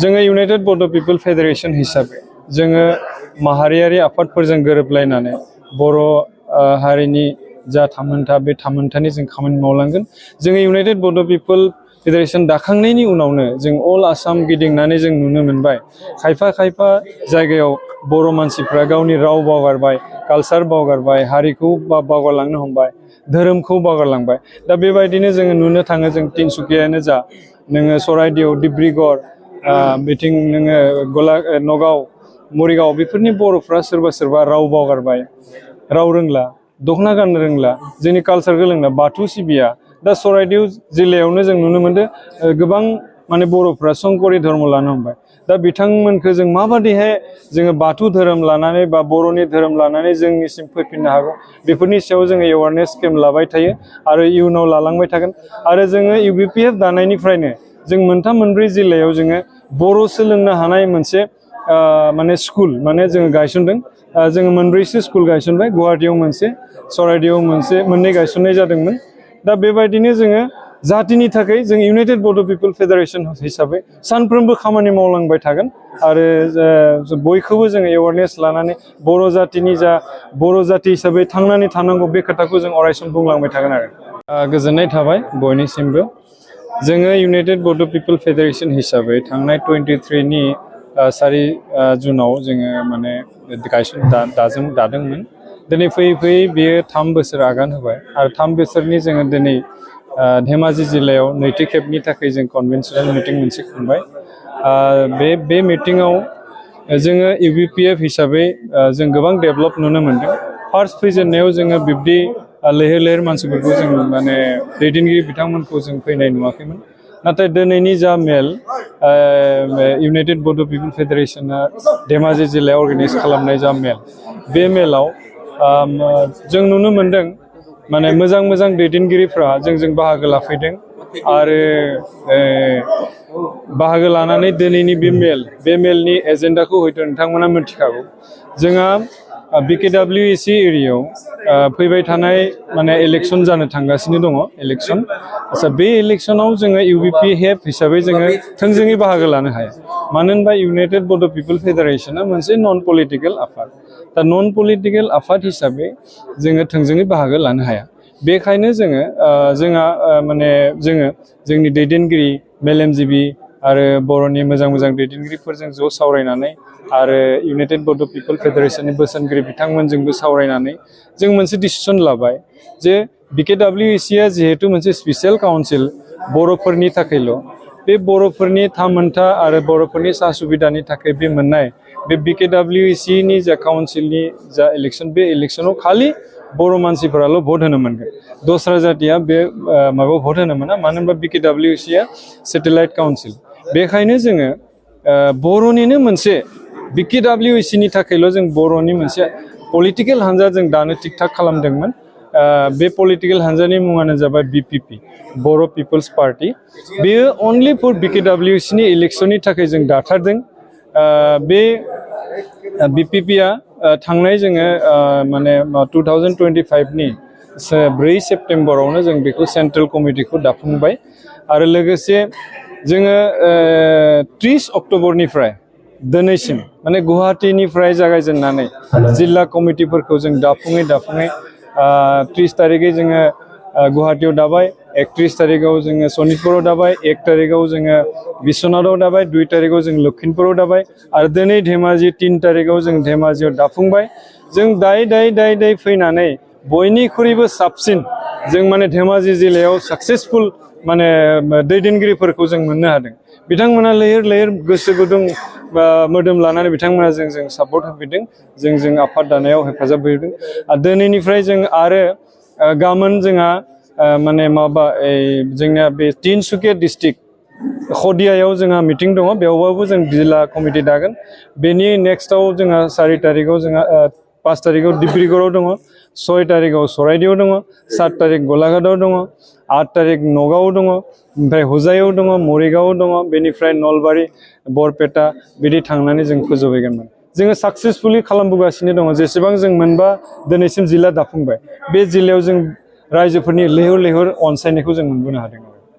जोङो इउनाइटेड बड' पिपल फेडारेशन हिसाबै जोङो माहारियारि आफादफोरजों गोरोबलायनानै बर' हारिनि जा थामोनथा बे थामोनथानि जों खामानि मावलांगोन। जोङो इउनाइटेड बड' पिपल फेडारेशन दाखांनायनि उनावनो जों अल आसाम गिदिंनानै जों नुनो मोनबाय खायफा जायगायाव बर' मानसिफ्रा गावनि राव बावगारबाय, कालचार बावगारबाय, हारिखौ बावगारलांनो हमबाय, धोरोमखौ बावगारलांबाय। दा बेबायदिनो जोङो नुनो थाङो जों तिनसुकियानो जा, नोङो सराइदेव, डिब्रुगड़, बिथिं नोङो नगाव, मरिगाव बेफोरनि बर'फ्रा सोरबा राव बावगारबाय, राव रोंला, दखना गाननो रोंला, जोंनि कालचारखौ रोंला, बाथौ सिबिया। दा सराइदेव जिल्लायावनो जों नुनो मोनदों गोबां माने बर'फ्रा संकरि धर्म लानो हमबाय। दा बिथांमोनखौ जों माबादिहाय जोङो बाथौ धोरोम लानानै बा बर'नि धोरोम लानानै जोंनिसिम फैफिननो हागौ बेफोरनि सायाव जोङो एवारनेस केम्प लाबाय थायो आरो इयुनाव लालांबाय थागोन। आरो जोङो UBPF दानायनिफ्रायनो जों मोनथाम मोनब्रै जिल्लायाव जोङो बर' सोलोंनो हानाय मोनसे माने स्कुल माने जोङो गायसनदों। जोङो मोनब्रैसो स्कुल गायसनबाय, गुवाहाटीयाव मोनसे, सराइदेवआव मोनसे, मोननै गायसननाय जादोंमोन। दा बेबायदिनो जोङो जातिनि थाखाय जों इउनाइटेड बड' पिपल फेडारेशन हिसाबै सानफ्रोमबो खामानि मावलांबाय थागोन आरो बयखौबो जोङो एवारनेस लानानै बर' जातिनि जा बर' जाति हिसाबै थांनानै थानांगौ बे खोथाखौ जों अरायसम बुंलांबाय थागोन आरो। गोजोननाय थाबाय बयनिसिमबो। जोङो इउनाइटेड बड' पिपल फेडारेशन हिसाबै थांनाय 23नि 4 जुनाव जोङो माने दादोंमोन। दिनै फैयै बेयो 3 बोसोर आगान होबाय आरो 3 बोसोरनि जोङो दिनै धेमाजि जिल्लायाव नैथि खेबनि थाखाय जों कनभेनसनेल मिटिं मोनसे खुंबाय। बे मिटिङाव जोङो UBPF हिसाबै जों गोबां डेभेलप नुनो मोनदों। फार्स्ट फैजेननायाव जोङो बिब्दि लैहोर मानसिफोरखौ जों माने दैदेनगिरि बिथांमोनखौ जों फैनाय नुवाखैमोन। नाथाय दिनैनि जा मेल इउनाइटेड बड' पिपल फेडारेशना धेमाजि जिल्लायाव अर्गानाइज खालामनाय जा मेल, बे मेलाव जों नुनो मोनदों माने मोजां दैदेनगिरिफ्रा जोंजों बाहागो लाफैदों आरो बाहागो लानानै दिनैनि बे मेलनि एजेन्डाखौ हयथ' नोंथांमोना मिथिखागौ। जोंहा BKWEC एरियायाव फैबाय थानाय माने इलेक्सन जानो थांगासिनो दङ, इलेक्सन। आচ্ছা, बे इलेक्सनाव जोङो UBPF हिसाबै जोङो थोंजोङै बाहागो लानो हाया। मानो होनबा इउनाइटेड बड' पिपल फेडारेशना मोनसे नन पलिटिकेल आफाद। दा नन पलिटिकेल आफाद हिसाबै जोङो थोंजोङै बाहागो लानो हाया। बेखायनो जोङो जोंनि दैदेनगिरि मेलेमजिबि आरो बर'नि मोजां दैदेनगिरिफोरजों ज' सावरायनानै आरो इउनाइटेड बड' पिपल फेडारेशननि बोसोनगिरि बिथांमोनजोंबो सावरायनानै जों मोनसे डिसिसन लाबाय जे BKWECआ जिहेतु मोनसे स्पेसियेल काउन्सिल बर'फोरनि थाखायल', बे बर'फोरनि थामोनथा आरो बर'फोरनि सा सुबिदानि थाखाय बे मोननाय बे BKWECनि जा काउन्सिलनि जा इलेक्सन, बे इलेक्सनाव खालि बर' मानसिफोराल' भट होनो मोनगोन। दस्रा जातिया बे माबायाव भट होनो मोना। मानो होनबा BKWECआ सेटेलाइट काउन्सिल। बेखायनो जोङो बर'निनो मोनसे BKWECनि थाखायल' जों बर'नि मोनसे पलिटिकेल हान्जा जों दानो थिक थाक खालामदोंमोन। बे पलिटिकेल हान्जानि मुङानो जाबाय BPP बर' पिपल्स पार्टी। बेयो अनलि फर BKWECनि इलेक्सननि थाखाय जों दाथारदों। बे BPPआ थांनाय जोङो माने 2025नि 4 सेप्तेम्बरावनो जों बेखौ सेन्ट्रेल कमिटिखौ दाफुंबाय आरो लोगोसे जोङो 30 अक्ट'बरनिफ्राय दिनैसिम माने गुवाहाटीनिफ्राय जागायजेननानै जिल्ला कमिटिफोरखौ जों दाफुङै 30 तारिखै जोङो गुवाहाटीयाव दाबाय, 31 तारिखआव जोङो सनितपुराव दाबाय, 1 तारिखआव जोङो बिश्वनाथाव दाबाय, 2 तारिखआव जों लखिमपुराव दाबाय आरो दिनै धेमाजि 3 तारिखआव जों धेमाजियाव दाफुंबाय। जों दाय फैनानै बयनिख्रुइबो साबसिन जों माने धेमाजि जिल्लायाव साक्सेसफुल माने दैदेनगिरिफोरखौ जों मोननो हादों। बिथांमोना लैहोर गोसो गुदुं मोदोम लानानै बिथांमोना जों सापर्ट होफैदों, जों आफाद दानायाव हेफाजाब होदों। आरो दिनैनिफ्राय जों आरो गाबोन जोंहा माने जोंनिया बे तिनसुकिया डिस्ट्रिक्ट खदियायाव जोंहा मिटिं दङ, बेवहायबो जों जिल्ला कमिटि दागोन। बेनि नेक्स्टआव जोंहा 4 तारिखआव जोंहा 5 तारिखआव डिब्रुगड़आव दङ, 6 तारिखआव सराइदेवआव दङ, 7 तारिख गलाघाटआव दङ, 8 तारिख नगावआव दङ, ओमफ्राय हुजायाव दङ, मरिगावआव दङ, बेनिफ्राय नलबारि, बरपेटा बिदि थांनानै जों फोजोबहैगोन। जोङो साक्सेसफुलि खालामबोगासिनो दङ। जेसेबां जों मोनबा दिनैसिम जिल्ला दाफुंबाय, बे जिल्लायाव जों रायजोफोरनि लैहोर अनसायनायखौ जों मोनबोनो हादों।